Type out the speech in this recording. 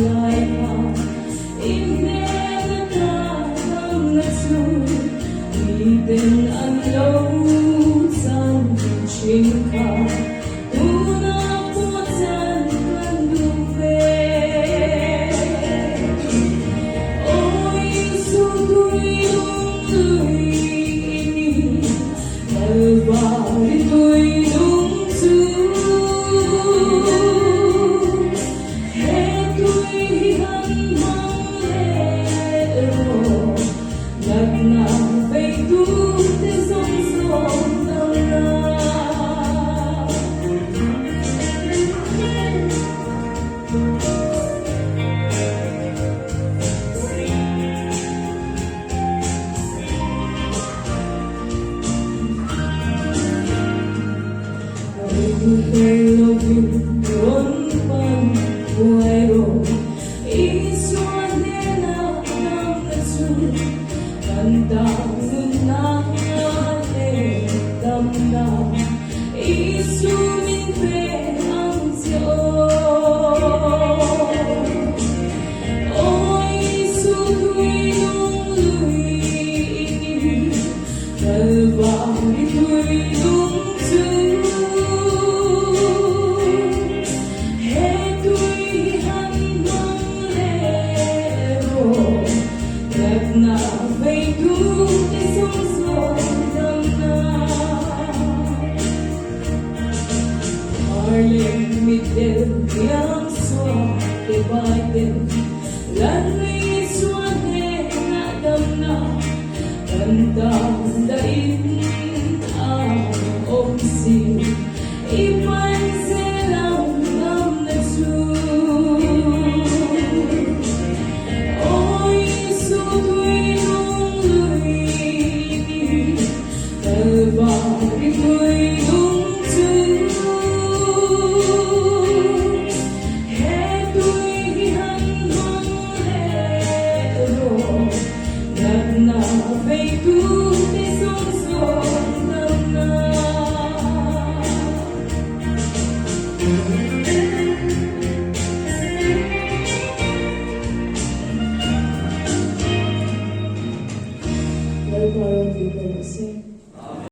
lai kha i hnen ata damna chu miten an lo chan thin kha tunah pawh chan kan duh ve. Aw Isu tui lung lui i ni, Kalvari tui lung chu. He tui hi han hmang leh rawh, natna beitute zawng zawng dam na. Ring lovin rawn pan buai rawh, Isua hnenah damna chu kan tan nunna leh damna. Isu min pe ang che aw. Aw Isu tui nung lui i ni, Kalvari tui nung chu. He tui hi han hmang leh rawh, Natna veitu te zawng zawng damna. Harlem mitdel hniam suak te vai ten Lalui chuan hnenah damna kan tan dahin a awm si. I pan zel ang damna chu. Aw Isu tui nung lui ni Kalvari tui.